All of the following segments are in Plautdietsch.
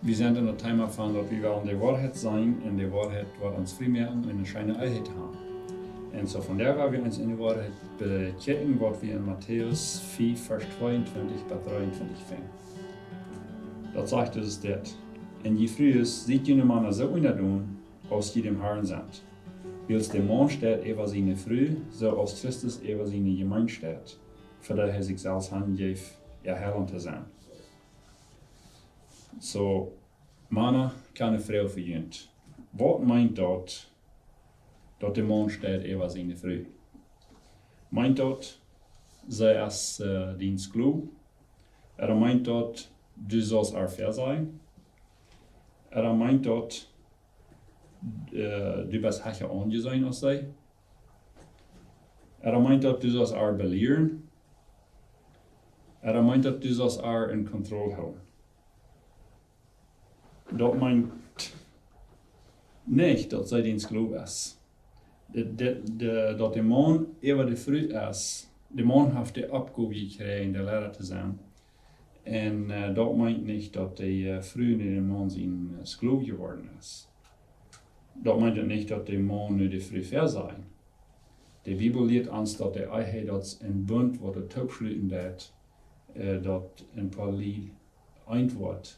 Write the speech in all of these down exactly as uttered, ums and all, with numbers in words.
Wie sent en daut Thema von daut wie wellen de Woarheit seenen un de Woarheit woat ons frie moaken un eene scheene Ehe to haben. Un soo von doa woa wie ons en de Woarheit bekjikjen, waut wie en Matäus fief, Varsch tweeuntwintich bat dreeuntwintich finjen. Daut sajcht dus dit: "Un jie Frues, siet june Mana soo unjadon, aus jie däm Harn sent. Wiels de Maun steit äwa siene Fru, soo aus Christus äwa siene Jemeent steit, fa dee hee sikj selfst hanjeef, äa Heilaunt to sennen." Soo, Mana, kjeene Froag fa junt. Waut meent daut, daut de Maun steit äwa siene Fru? Meent daut, see es, äh, dien Sklow? Ooda meent daut, du saust äa Väa sennen? Ooda meent daut, äh, du best hecha aunjeseenen aus see? Ooda meent daut, du saust äa belieren? Ooda meent daut, du saust äa en Kontroll hoolen? Daut meent nich, daut see dien Sklow es. De, de, de, daut de Maun äwa de Fru es, de Maun haft de Oppgow jekjräajen, de Leida to sennen. Un, äh, daut meent nich, daut de, äh, Fru nu dän Maun sien, äh, Sklow jeworden es. Daut meent uk nich, daut de Maun nu de Fru väa sennen. De Bibel lieet ons, daut de Ehe, daut es een Bunt, waut et toopschluten deit, äh, daut een Poat Lied eent woat.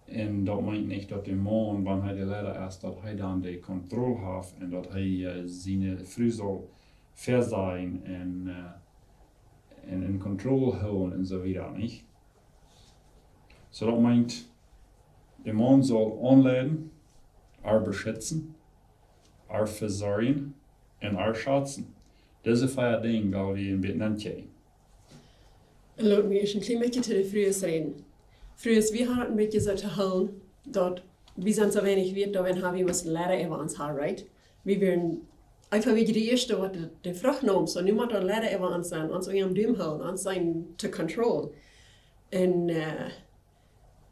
Un daut meent nich, daut de Maun, wan hee de Leida es, daut hee dan de Kontroll haft un daut hee, äh, siene Fru saul väa sennen un, äh, un en Kontroll hoolen un soo wieda, nich? Soo daut meent, de Maun saul aunleiden, äa beschitzen, äa vesorjen un äa schazen. Dise vea Dinja well wie een bät nenkjikjen. Lot mie ieescht een kjlien bät to de Frues räden. Frues, wie haben een bät soo to hoolen, daut wie sent soo weinich wieet, daut wie haben, wie motten Leida äwa ons haben, right? Wie wieren eefach wada de ieeschte, waut de, de Frucht neem, soo nu mott doa een Leida äwa ons sennen, ons unja däm hoolen, ons sennen to control. Un, äh,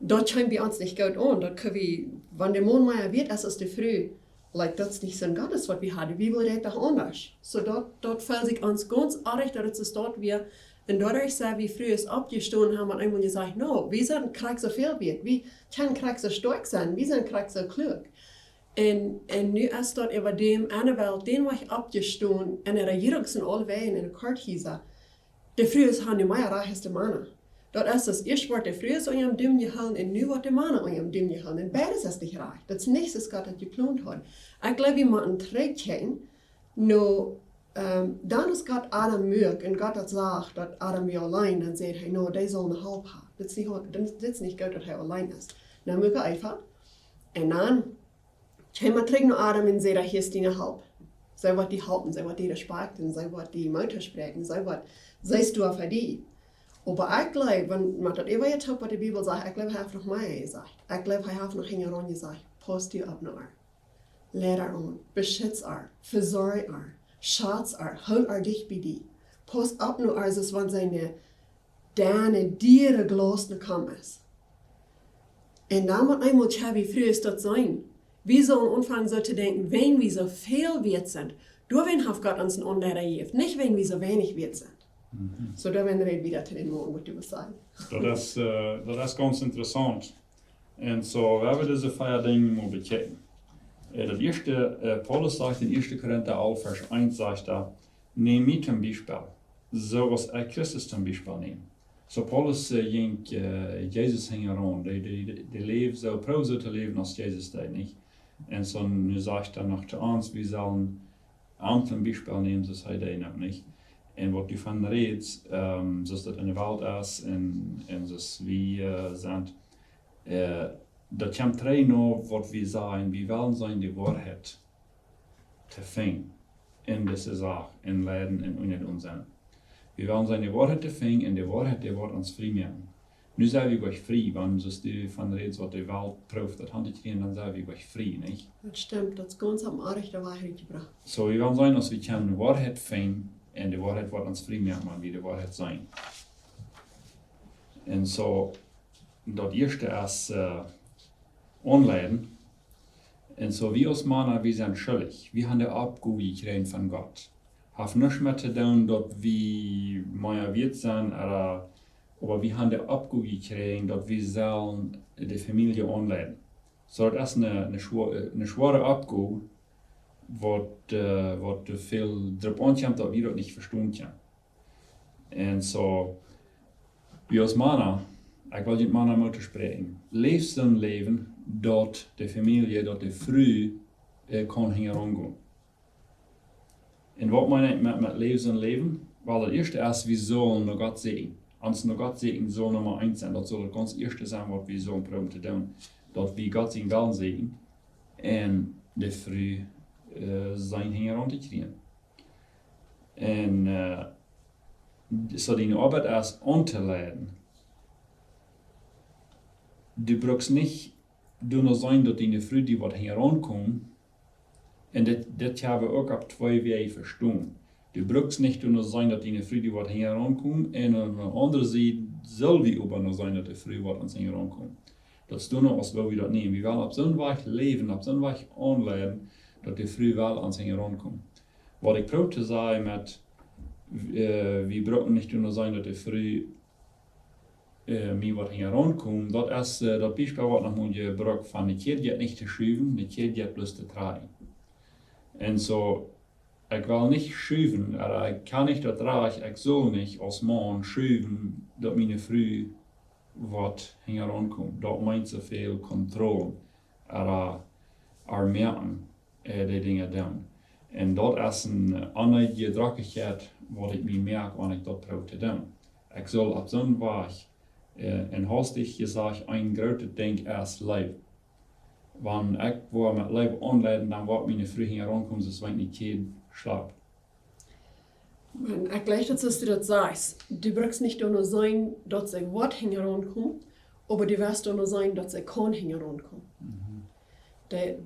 daut kjeem bie ons nich goot aun. Daut kunn wie, wan de Maun mea wieet es aus de Fru, like, daut es nich soon Gott es, waut wie haben. Wie wullen daut doch aundasch. Soo daut, daut feeld sikj ons gaunz oajch, daut et soo steit wia. Un doaderch sent wie Frues oppjestonen, haben wie eemol jesajcht: "No, wie sent krakjt soo väl wieet. Wie kjennen krakjt soo stoakj sennen. Wie sent krakjt soo kluak." Un, un nu es daut äwa däm, Annabelle, dän Wajch oppjestonen, en de Rejierunk sent aulewäajen en de Korthiesa. De Frues haben nu mea Rajcht aus de Mana. Daut es, daut ieescht woat de Frues unja däm jehoolen un nu woat de Mana unja däm jehoolen. Un beides es nich rajcht. Daut es nich soo aus Gott daut jeplont haud. Ekj jleew, wie motten trigjkjikjen no, ähm, dan aus Gott Adam muak un Gott daut sach, daut Adam wia auleen, dan säd hee: "No, dee saul ne Help haben. Daut es nich, daut es nich goot, daut hee auleen es." Dan muak hee Eva. Un dan kjeem hee trigj no Adam un säd: "Hia es diene Help. See woat die halpen, see woat die respekten, see woat die Moot toospräakjen, see woat, see es doa fa die." Oba ekj jleew, wan, wan daut äwa je toop, waut de Bibel sajcht, ekj jleew, hee haft noch mea jesajcht. Ekj jleew, hee haft noch hinjaraun jesajcht: "Pauss die opp no äa. Leit äa aun, beschitz äa, vesorj äa, schaz äa, hool äa dicht bie die. Pauss opp no äa, soo aus wan see ne denne, diere Glooss ne Kom es." Un dan mott eemol, tja, wie Frues daut sennen. Wie sellen aunfangen soo to denkjen, wan wie soo väl wieet sent, doawäajen haft Gott ons een Aunleida jejäft, nich wan wie soo weinich wieet sent. Mhm. Soo, doawäajen räd wie daut to dän Maun, waut du west sajen. Daut es, äh, daut es gaunz interessaunt. Un soo, wie haben dise vea Dinja mol bekjikjen. Äh, daut ieeschte, äh, Paulus sajcht en ieeschte Korinta alf, Varsch eent, sajcht hee: "Nämt mie toom Biespel, soo aus ekj Christus toom Biespel näm." Soo Paulus, äh, jinkj, äh, Jesus hinjaraun. Dee, dee, dee, dee läwd soo, proowd soo to läwen aus Jesus deed, nich? Un soo nu sajcht hee noch to ons, wie sellen am toom Biespel nämen, soo aus hee deed, nich? Un waut du von rätst, ähm, soo aus daut en de Welt es un, un soo aus wie, äh, sent, äh, daut kjemt trigj no waut wie sajen, wie wellen sennen de Woarheit to finjen en dise Sach, en Leiden un unja ons sennen. Wie wellen sennen de Woarheit to finjen un de Woarheit, dee woat ons frie moaken. Nu sent wie goanich frie, wan soo aus du von rätst, waut de Welt proowt daut han to kjrieen, dan sent wie goanich frie, nich? Daut stemmt, daut es gaunz aum rajchte Wajch utjebrocht. Soo, wie wellen sennen, aus wie kjennen Woarheit finjen un de Woarheit woat ons frie moaken, wan wie de Woarheit seenen. Un soo, daut ieeschte es, äh, aunleiden. Un soo, wie aus Mana, wie sent schuldich. Wie haben de Oppgow jekjräajen von Gott. Haft nuscht met to doonen, daut wie mea wieet sent, ooda Oba wie haben de Oppgow jekjräajen, daut wie sellen de Famielje aunleiden. Soo, daut es eene, eene schwoa-, eene schwoare Oppgow, waut, äh, waut väl doaropp aunkjemt, daut wie daut nich vestonen kjennen. Un soo, wie aus Mana, ekj well junt Mana Moot toospräakjen. Läft soon Läwen, daut de Famielje, daut de Fru, äh, kaun hinjaraun gonen. Un waut meen ekj met, met läft soon Läwen? Well, daut ieeschte es, wie sellen no Gott sieekjen. Ons no Gott sieekjen saul Numma eent sennen. Daut saul daut gaunz ieeschte sennen, waut wie sellen proowen to doonen. Daut wie Gott sienen Wellen sieekjen un de Fru, äh, sienen Hinjaraun to kjrieen. Un, äh, soo diene Oabeit es auntoleiden. Du brukst nich doano seenen, daut diene Fru die woat hinjaraun komen. Un dit, dit haben wie uk opp twee Wäaj vestonen. Du brukst nich doano seenen, daut diene Fru die woat hinjaraun komen. Un aun de aundre Sied sell wie oba no seenen, daut de Fru woat ons hinjaraun komen. Daut es doano, aus woo wie daut nämen. Wie wellen opp soon Wajch läwen, opp soon Wajch aunleiden, daut de Fru well ons hinjaraun komen. Waut ekj proow to sajen met, äh, wie brucken nich doano seenen, daut de Fru, äh, mie woat hinjaraun komen. Daut es, äh, daut Biespel, waut noch mol jebrukt von de Kjäd jeit nich to schuwen, de Kjäd jeit bloos to trakjen. Un soo, ekj well nich schuwen, oba ekj kaun nich daut rajcht, ekj saul nich aus Maun schuwen, daut miene Fru woat hinjaraun komen. Daut meent soo väl Kontroll, oba, äh, moaken, äh, de Dinja doonen. Un daut es eene, äh, aundre Drockichkjeit, waut ekj mie moak, wan ekj daut proow to doonen. Ekj saul opp soon Wajch, äh, un haustich jesajcht, een grootet Dinkj es Leew. Wan ekj woa met Leew aunleiden, dan woat miene Fru hinjaraun komen, soo aus wan ekj nich hia schlap. Un ekj jleich daut, soo aus du daut sajchst, du brukst nich doano seenen, daut see woat hinjaraun komen, oba du woascht doano seenen, daut see kaun hinjaraun komen. Mhm. De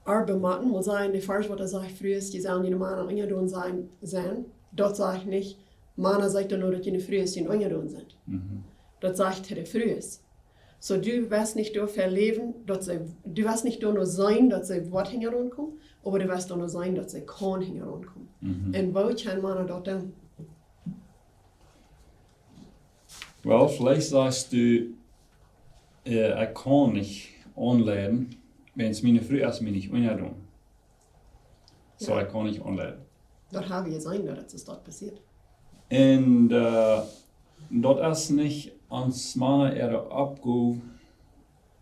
Arbe Maten, waut sajcht, de Varsch, waut doa sajcht, Frues, jie sellen june Mana unjadon sennen, sennen, daut sajcht nich, Mana, seet doano, daut june Frues junt unjadon sent. Mhm. Daut sajcht to de Frues. Soo, du woascht nich doafäa läwen, daut see, du woascht nich doano seenen, daut see woat hinjaraun komen, oba du woascht doano seenen, daut see kaun hinjaraun komen. Mhm. Un woo kjennen Mana daut doonen? Well, veleicht sajchst du, äh, ekj kaun nich aunleiden, wan miene Fru es mie nich unjadon. Soo, jo, ekj kaun nich aunleiden. Daut hab wie jeseenen, daut et soo daut passieet. Un, äh, daut es nich ons Mana äare Oppgow,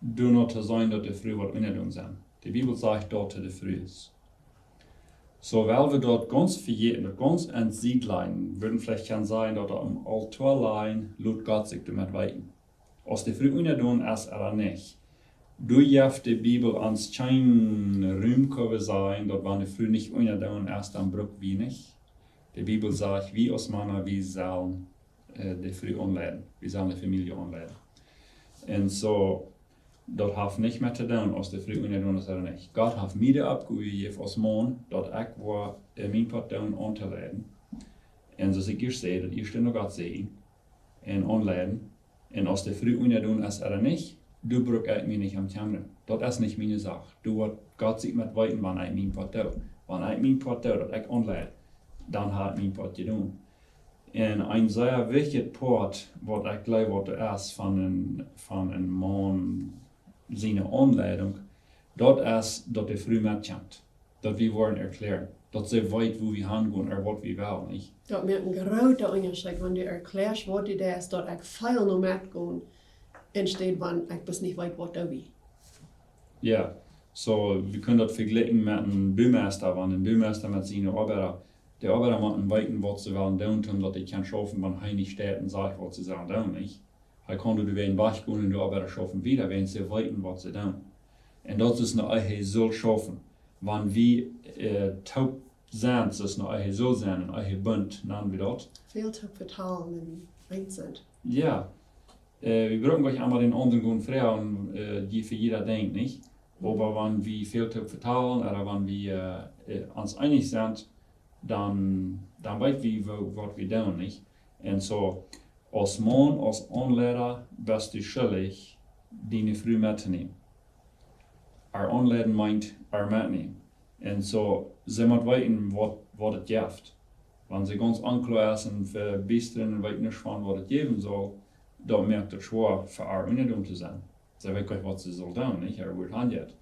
doano to seenen, daut de Fru woat unjadon sennen. De Bibel sajcht daut to de Frues. Soo, wiels wie daut gaunz vejäten, daut gaunz aun de Sied lajen, wudden veleicht kjennen sajen, daut daut aum Aultoa lajen, lot Gott sikj doamet weeten. Aus de Fru unjadon es ooda nich. Doa jeft de Bibel ons kjeen Rum, kjenn wie sajen, daut wan de Fru nich unjadon es, dan bruck wie nich. De Bibel sajcht, wie aus Mana, wie sellen, äh, de Fru aunleiden. Wie sellen de Famielje aunleiden. Un soo, daut haft nich met to doonen, aus de Fru unjadon es ooda nich. Gott haft mie de Oppgow jejäft aus Maun, daut ekj woa, äh, mien Poat doonen auntoleiden. Un soo aus ekj ieescht säd, daut ieeschte no Gott sieekjen un aunleiden. Un aus de Fru unjadon es ooda nich, doa bruck ekj mie nich om kjemmren. Daut es nich miene Sach. Doa woat Gott sikj met weeten, wan ekj mien Poat doo. Wan ekj mien Poat doo, daut ekj aunleid, dan hab ekj mien Poat jedonen. Un een sea wichtjet Poat, waut ekj jleew, waut doa es von een, von een Maun siene Aunleidunk, daut es, daut de Fru metkjemt. Daut wie woaren erkjläaren. Daut see weet, wua wie hangonen, ooda waut wie wellen, nich? Daut moakt een grooten Unjascheet, wan du erkjläascht, waut du deist, daut ekj fäl no metgonen, enne Städ wan ekj bloos nich weet, waut doo wie. Jo, soo, wie kjennen daut vejlikjen met een Bumeista, wan een Bumeista met siene Oabeida, de Oabeida motten weeten, waut see wellen doonen, om daut dee kjennen schaufen, wan hee nich steit un sajcht, waut see sellen doonen, nich? Hee kaun doa wajch gonen un de Oabeida schaufen wieda, wan see weeten, waut see doonen. Un daut es no hee saul schaufen. Wan wie, äh, toop sent, daut es no hee saul sennen, un hee bunt, nanen wie daut. Väl toop vetalen un eent sent. Jo. Äh, wie brucken nich emma dän aundren gonen froagen, äh, dee fa jieda Dinkj, nich? Mhm. Oba wan wie väl toop vetalen, ooda wan wie, äh, äh, ons eenich sent, dan, dan weet wie, woo, waut wie doonen, nich? Un soo, aus Maun, aus Aunleida, best du schuldich, diene Fru mettonämen. Ar aunleiden meent ar metnämen. Un soo, see mott weeten, waut, waut et jeft. Wan see gaunz onkloa es un vebiestren un weet nich von, waut et jäwen saul, daut moakt daut schwoa fa äa, unjedonen to sennen. See weet nich, waut see saul doonen, nich? Äa Wuat haft jeit.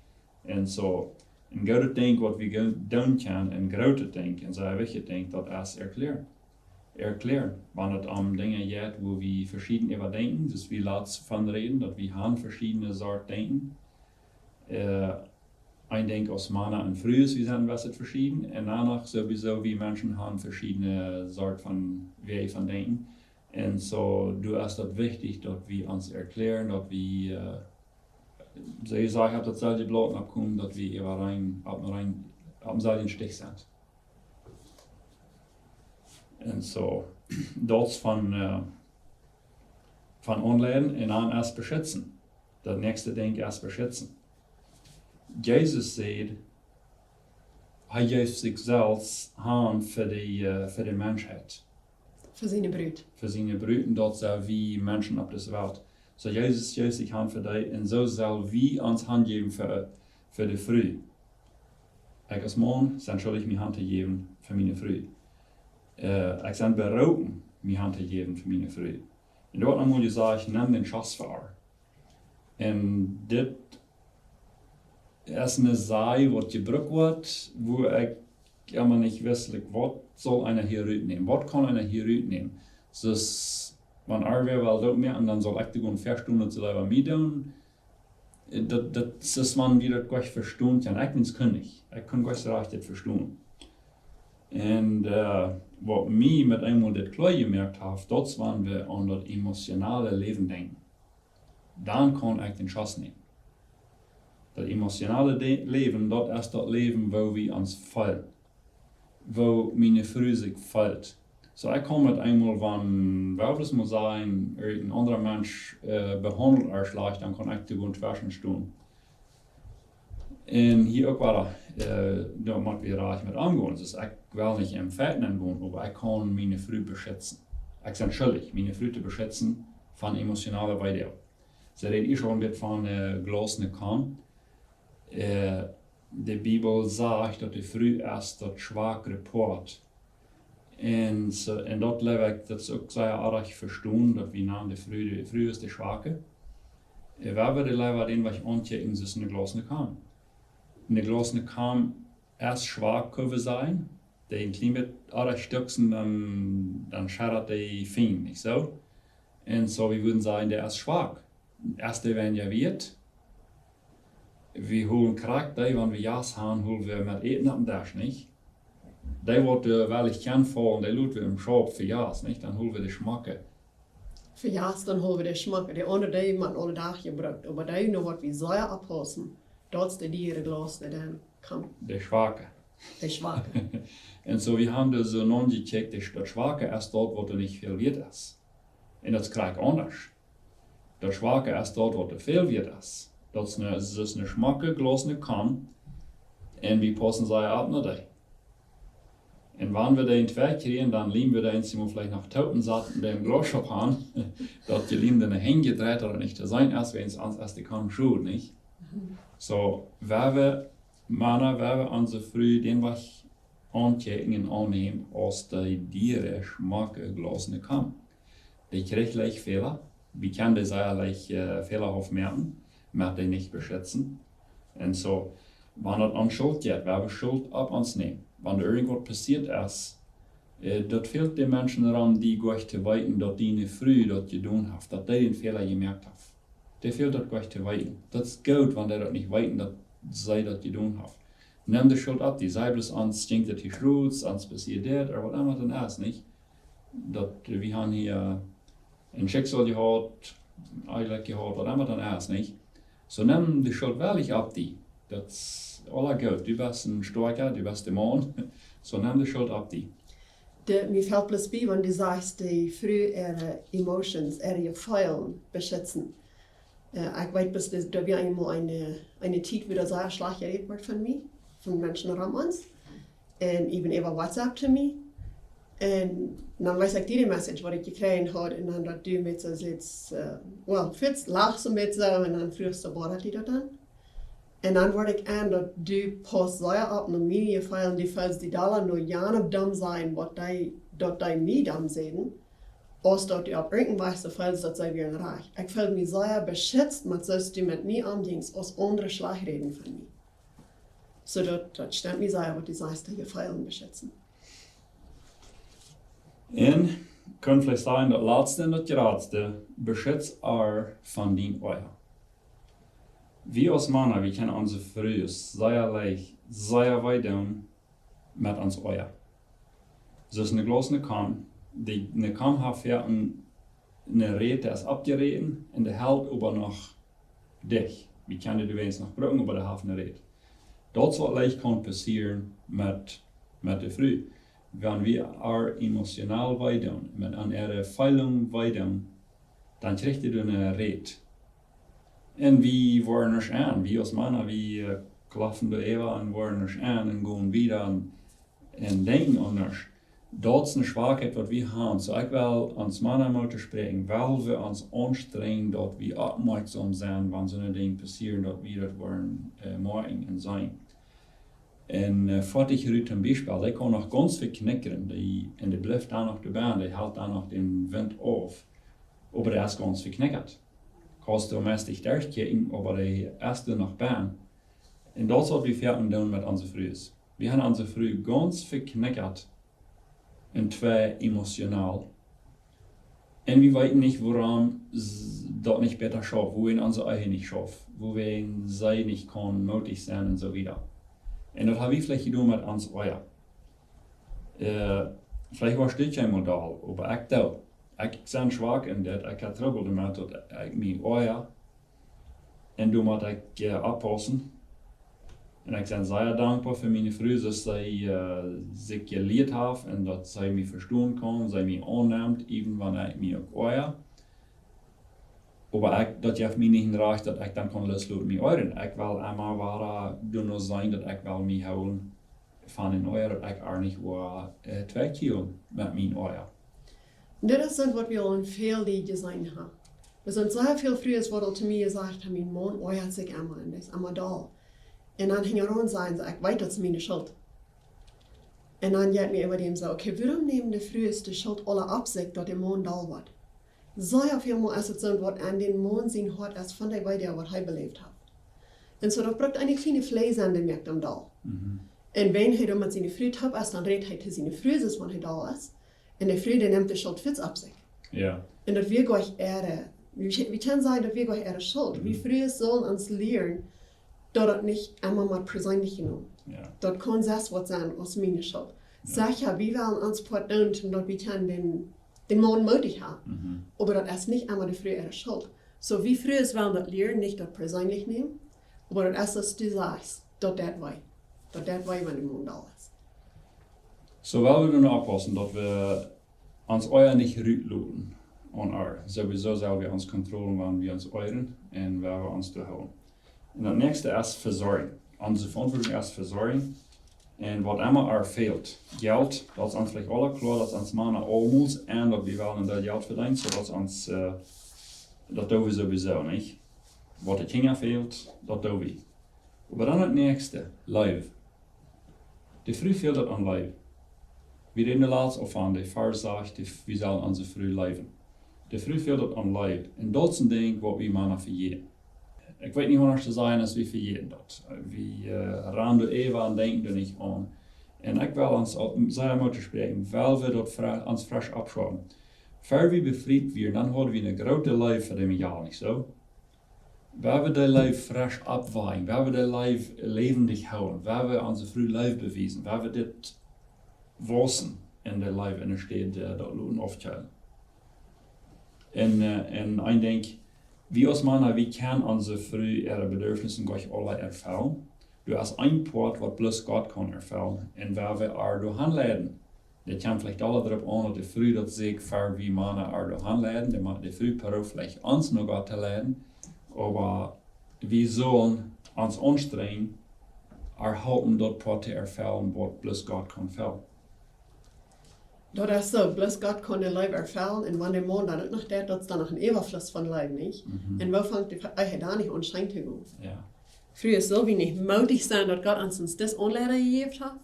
Un soo, een grootet Dinkj, waut wie go-, doonen kjennen, een grootet Dinkj, een sea wichtjet Dinkj, daut es erkjlären. Erkjlären. Wan et om Dinja jeit, wua wie veschieden äwadenkjen, soo aus wie latst von räden, daut wie han veschiedne Sort Denkjen. Äh, een Dinkj aus Mana un Frues, wie sent waut veschieden. Un dan noch sowieso, wie Menschen han veschiedne Sort von Wäaj von denkjen. Un soo, doa es daut wichtich, daut wie ons erkjlären, daut wie, äh, soo aus ekj hab daut selwje Blaut aufjehaut, daut wie äwarein, opp een rein, opp een selwjen Stich sent. Un soo, daut es von, äh, von aunleiden un dan es beschitzen. Daut näakjste Dinkj es beschitzen. Jesus säd, hee jeef sikj selfst han fa de, äh, fa de Menschheit. Fa siene Brut. Fa siene Brut, un daut sent wie Menschen opp dise Welt. Soo Jesus jeef sikj han fa dee, un soo sell wie ons hanjäwen fa, fa de Fru. Ekj aus Maun sie schullich mie han to jäwen fa miene Fru. Äh, ekj sie beroopen mie han to jäwen fa miene Fru. Un doa haft eemol jesajcht, nemm dän Schoss fa äa. Un dit es een Saj, waut jebrukt woat, wua ekj emma nich wist, like, waut saul eena hia rutnämen? Waut kaun eena hia rutnämen? Soo aus, wan äa wäa well daut mea, un dan saul ekj doa gonen vestonen, daut see leewa mie doonen. Daut, daut es, wan wie daut nich vestonen kjennen. Ekj sie Kjennich. Ekj kaun nich soo rajcht daut vestonen. Un, äh, waut mie met eemol dit kloa jemoakt haft, daut es, wan wie aun daut emotionale Läwen denkjen. Dan kaun ekj dän Schoss nämen. Daut emotionale De-, Läwen, daut es daut Läwen, wua wie ons feelen. Wua miene Fru sikj feelt. Soo, ekj kaun met eemol, wan, wua wie daut mol sajen, irjent een aundra Mensch, äh, behaundelt äa schlajcht, dan kaun ekj doa gonen tweschen stonen. Un hia uk wada, äh, doa mott wie rajcht met omgonen. Soo, ekj well nich em Fajchten gonen, oba ekj kaun miene Fru beschitzen. Ekj sie schullich, miene Fru to beschitzen von emotionale Weedoag. See räden hia aul een bät von, äh, glasne Kaun. Äh, de Bibel sajcht, daut de Fru es daut schwakre Poat. Un soo, un daut jleew ekj, daut es uk sea oajch vestonen, daut wie nanen de Fru, de Fru es de Schwake. Äh, wie wudden leewa dän Wajch aunkjikjen, soo aus eene glasne Kaun. Eene glasne Kaun es schwak, kjenn wie sajen. Dee een kjlien bät oajch stekjen, dan, dan schaddat dee fein, nich soo? Un soo, wie wudden sajen, dee es schwak. Es dee weinja wieet? Wie hoolen krakjt dee, wan wie Jast han, hoolen wie met Äten oppem Desch, nich? Dee woat, äh, woarlich kjeen faulen, dee lot wie em Schaup fa Jast, nich? Dan hoolen wie de schmocke. Fa Jast, dan hoolen wie de schmocke. De aundre, dee woat aule Dach jebrukt. Oba dee, no waut wie sea oppaussen, daut es de diere glasne Kaun. De schwake. De schwake. Un soo, wie han doa soo nojekjikjt, de, daut schwake es daut, waut doa nich väl wieet es. Un daut es krakjt aundasch. Daut schwake es daut, waut doa väl wieet es. Daut es eene, daut es eene schmocke, glasne Kaun. Un wie paussen sea opp no dee. Un wan wie dee enn twee kjrieen, dan liemen wie dee eemol veleicht noch toop un saten dän Glas opp han, daut dee liemen dee heenjedreit, daut et nich to seenen es, wiels ons es de Kaun schod, nich? Soo, wua wie, Mana, wua wie onse Fru dän Wajch aunkjikjen un aunnämen aus dee diere, schmocke, glasne Kaun. Dee kjricht leicht Fäla, wie kjennen dee sea leicht, äh, fälahauft moaken, met dee nich beschitzen. Un soo, wan daut om Schult jeit, wua wie Schult opp ons nämen, wan doa irjent waut passieet es, äh, daut fält de Menschen doaraun, die goanich to weeten, daut diene Fru daut jedonen haft, daut dee dän Fäla jemoakt haft. Dee fält daut goanich to weeten. Daut es goot, wan dee daut nich weeten, daut see daut jedonen haft. Nemm de Schult opp die. Saj bloos, ons jinkj daut hia schlajcht, ons passieed dit, ooda waut emma daut es, nich? Daut, wie han hia een Schicksal jehaut, Onjlekj jehaut, waut emma daut es, nich? Soo, nemm de Schult werkjlich opp die. Daut es aula goot. Du best een stoakja, du best de Maun. Soo, nemm de Schult opp die. De, mie felt bloos bie, wan du sajchst, de Fru äare Emotions, äare Jefeelen beschitzen. Äh, ekj weet bloos, daut, daut wia eemol eene, eene Tiet, wua daut sea schlajcht jerät wort von mie, von Menschen rom ons. Un even äwa WhatsApp to mie. Un dan wees ekj die de Message, waut ekj jekjräajen haud, un dan daut du met soo sitst, äh, well, veleicht lachst du met soo, un dan fruachst du, bothert die daut dan? Un dan woat ekj en daut du pausst sea opp no miene Jefeelen, du feelst die dolla no jane dom sennen, waut dee, daut dee mie dom säden, aus daut du opp irjent Wajch soo feeldst, daut see wieren rajcht. Ekj feeld mie sea beschitzt met soo aus du met mie omjinjst, aus aundre schlajcht räden von mie. Soo daut, daut stemt mie sea, waut du sajchst, dee Jefeelen beschitzen. Un kaun veleicht sajen, daut latste un daut jratste: beschitz ar von dien Oaja. Wie aus Mana, wie kjennen onse Frues sea leicht, sea wee doonen met ons Oaja. Soo aus ne Glaus, ne Kaum, dee, ne Kaum haft hia ne, ne Räd, dee es aufjeräten un dee helt oba noch dicht. Wie kjennen dee eent noch brucken, oba dee haft ne Räd. Daut es waut leicht kaun passieren met, met de Fru. Wan wie ar emotional wee doonen, met, aun äare Feelungen wee doonen, dan kjricht dee ne Räd. Un wie woaren nich aun, wie aus Mana, wie, äh, kloppen doa äwa un woaren nich aun un gonen wieda un, un denkjen aundasch. Daut es ne Schwakheit, waut wie haben. Soo, ekj well ons Mana mol toospräakjen, well wie ons aunstrenjen, daut wie oppmoakjsom sent, wan soone Dinja passieren, daut wie daut woaren, äh, moakjen un seenen. Un, äh, foadich Ruth toom Biespel, dee kaun noch gaunz vekjnikjat, dee, un dee blift dan noch doabie, dee helt dan noch dän Wint auf. Oba dee es gaunz vekjnikjat. Kaust du meist nich derchkjikjen, oba dee es doa noch bie. Un daut es waut wie foaken doonen met onse Frues. Wie haben onse Fru gaunz vekjnikjat un too emotional. Un wie weeten nich, wuarom s-, daut nich bäta schauft, wuarom onse Ehe nich schauft, wuarom see nich kaun mootich sennen un soo wieda. Un daut hab wie veleicht jedonen met ons Oaja. Äh, veleicht woascht du kjeenmol doll, oba ekj doo. Ekj sie schwak en dit, ekj hab Trubbel doamet, daut ekj mie oaja. Un doa mott ekj, äh, oppaussen. Un ekj sie sea dankboa fa miene Fru, daut see, äh, sikj jelieet haft un daut see mie vestonen kaun, see mie aunnemt, even wan ekj mie uk oaja. Oba ekj, daut jeft mie nich een Rajcht, daut ekj dan kaun losloten mie oajren. Ekj well emma wada doano seenen, daut ekj well mie hoolen von een Oaja, daut ekj ar nich woa, äh, twei kjrieen met mien Oaja. Dit es soont, waut wie aul en väl Lied jeseenen haben. Doa sent sea väl Frues, waut aul to mie jesajcht haben: "Mien Maun oajat sikj emma un es emma doll." Un dan hinjaraun sajen see: "Ekj weet, daut es miene Schult." Un dan jeit mie äwa däm soo: "Okay, wuarom nämen de Frues de Schult aula opp sikj, daut de Maun doll woat?" Sea väl mol es et soont, waut aun dän Maun sien Hoat es von de Weedoag, waut hee beläft haft. Un soo, daut brukt eene kjliene Flee sennen, dee moakt am doll. Mhm. Un wan hee dan met siene Fru toop es, dan rät hee to siene Fru, soo aus wan hee doll es. Un de Fru, dee nemt de Schult fix opp sikj. Jo. Un daut wia jlikj äare, wie, wie kjennen sajen, daut wia jlikj äare Schult. Wie Mhm. Frues sellen ons lieren, daut daut nich emma mott perseenlich jenomen. Jo. Daut kaun selfst waut sennen aus miene Schult. Jo. Secha, wie wellen ons Poat doonen, daut wie kjennen dän, dän Maun mootich haben. Mhm. Oba daut es nich emma de Fru äare Schult. Soo, wie Frues wellen daut lieren, nich daut perseenlich nämen, oba daut es, soo aus du sajchst, daut deit wee. Daut deit wee, wan de Maun doll es. Soo well wie dan oppaussen, daut wie ons Oaja nich rutloten aun ar. Sowieso sell wie ons kontrollieren, wan wie ons oajren un wua wie ons toohoolen. Un daut näakjste es Vesorjen. Onse Veauntwuatunk es Vesorjen. Un waut emma ar fält. Jelt, daut es ons veleicht aula kloa, daut es ons Mana aulmols, un daut wie wellen daut Jelt vedeenen, soo daut es ons, äh, daut doo wie sowieso nich. Waut de Kjinja fält, daut doo wie. Oba dan daut näakjste, Leew. De Fru fält daut aun Leew. Wie räden doa latst aul von, de Varsch sajcht, de, wie sellen onse Fru leewen. De Fru fält daut aun Leew. Un daut es een Dinkj, waut wie Mana vejäten. Ekj weet nich, aundasch to sajen, aus wie vejäten daut. Wie, äh, rannen doa äwa un denkjen doa nich aun. Un ekj well ons aul sea mol toospräakjen, well wie daut fre-, ons fresch oppschaufen. Ver wie befriet wieren, dan hauden wie eene groote Leew fa däm Mejal, nich soo? Wua wie dee Leew fresch oppwakjen, wua wie dee Leew läwendich hoolen, wua wie onse Fru Leew bewiesen, wua wie dit waussen en de Leew, enne Städ, äh, daut loten aufkjeelen. Un, äh, un een Dinkj, wie aus Mana, wie kjennen onse Fru äare Bedürfnisse jlikj aula erfellen. Doa es een Poat, waut bloos Gott kaun erfellen. Un wua wie ar doahan leiden. Daut kjemt veleicht aula doaropp aun, daut de Fru daut sikj ver wie Mana ar doahan leiden. De Ma-, de Fru prooft veleicht ons no Gott to leiden. Oba wie sellen ons aunstrenjen, ar halpen daut Poat to erfellen, waut bloos Gott kaun erfellen. Daut es soo, bloos Gott kaun de Leew erfellen, un wan de Maun dan uk noch deit, daut es dan noch een Äwafluss von Leew, nich? Mhm. Un woo fangt de Ehe dan nich aun scheen to gonen? Jo. Frues, sell wie nich mootich sennen, daut Gott ons, ons dise Aunleidunk jejäft haft?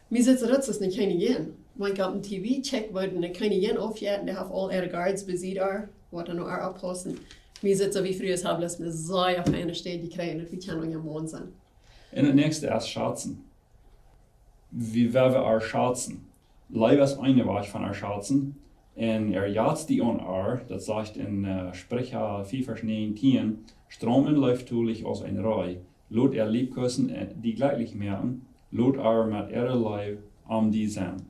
Mie sitt soo, daut es nich kjeene Jäajen. Wan ekj opp een T V check, woat eene Kjennijin aufjehoolen, dee haft aul äare guards besied äa, waut dan no äa oppaussen. Mie sitt soo, wie Frues haben daut eene sea feine Städ jekjräajen, daut wie kjennen unja Maun sennen. Un daut näakjste es schazen. Wie woaren äa schazen. Leew es een Wajch von äa schazen. Un erjatzt die aun äa, daut sajcht en äh, Spricha vea Varsch näajentieen, stramm un leeftolich aus een Reh. Lot äa Liebkosen äh, die jlekjlich moaken, lot äa met äare Leew om die sennen.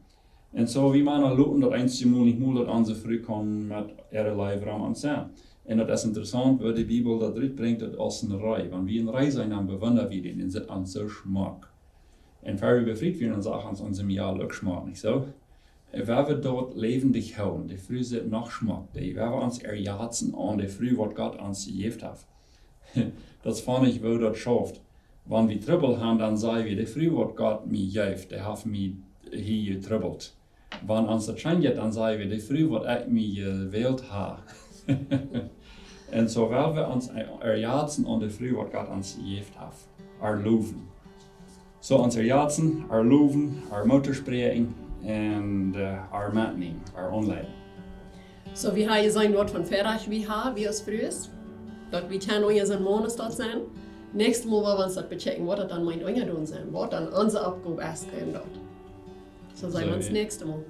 Un soo, wie Mana loten daut eensjemol nich mol, daut onse Fru kaun met äare Leew rom ons sennen. Un daut es interessaunt, woo de Bibel daut rutbrinjt, daut aus een Reh. Wan wie een Reh seenen, dan bewunda wie dän, dän sitt ons soo schmock. Un wan wie befriet wieren, dan sach ons onse Mejal uk schmock, nich soo? Wan wie daut läwendich hoolen, de Fru sitt noch schmock, dee, wan wie ons erjatzen aun de Fru, waut Gott ons jejäft haft. Daut es funny, woo daut schauft. Wan wie Trubbel haben, dan saj wie, de Fru, waut Gott mie jeef, dee haft mie hia jetrubbelt. Wan ons daut scheen jeit, dan saj wie, de Fru, waut ekj mie jewält hab. Un soo woaren wie ons erjatzen aun de Fru, waut Gott ons jejäft haft. Äa lowen. Soo ons erjatzen, äa lowen, äa Moot toospräakjen un äh, äa metnämen, äa aunleiden. Soo, wie haben jeseenen, waut von Väarajcht wie haben, wie aus Frues. Daut wie kjennen unja onsen Maun daut sennen. Näakjstet Mol woa wie ons daut bekjikjen, waut daut dan meent, unja dän sennen. Waut dan onse Oppgow es en daut. Soo seenen wie ons näakjstet Mol.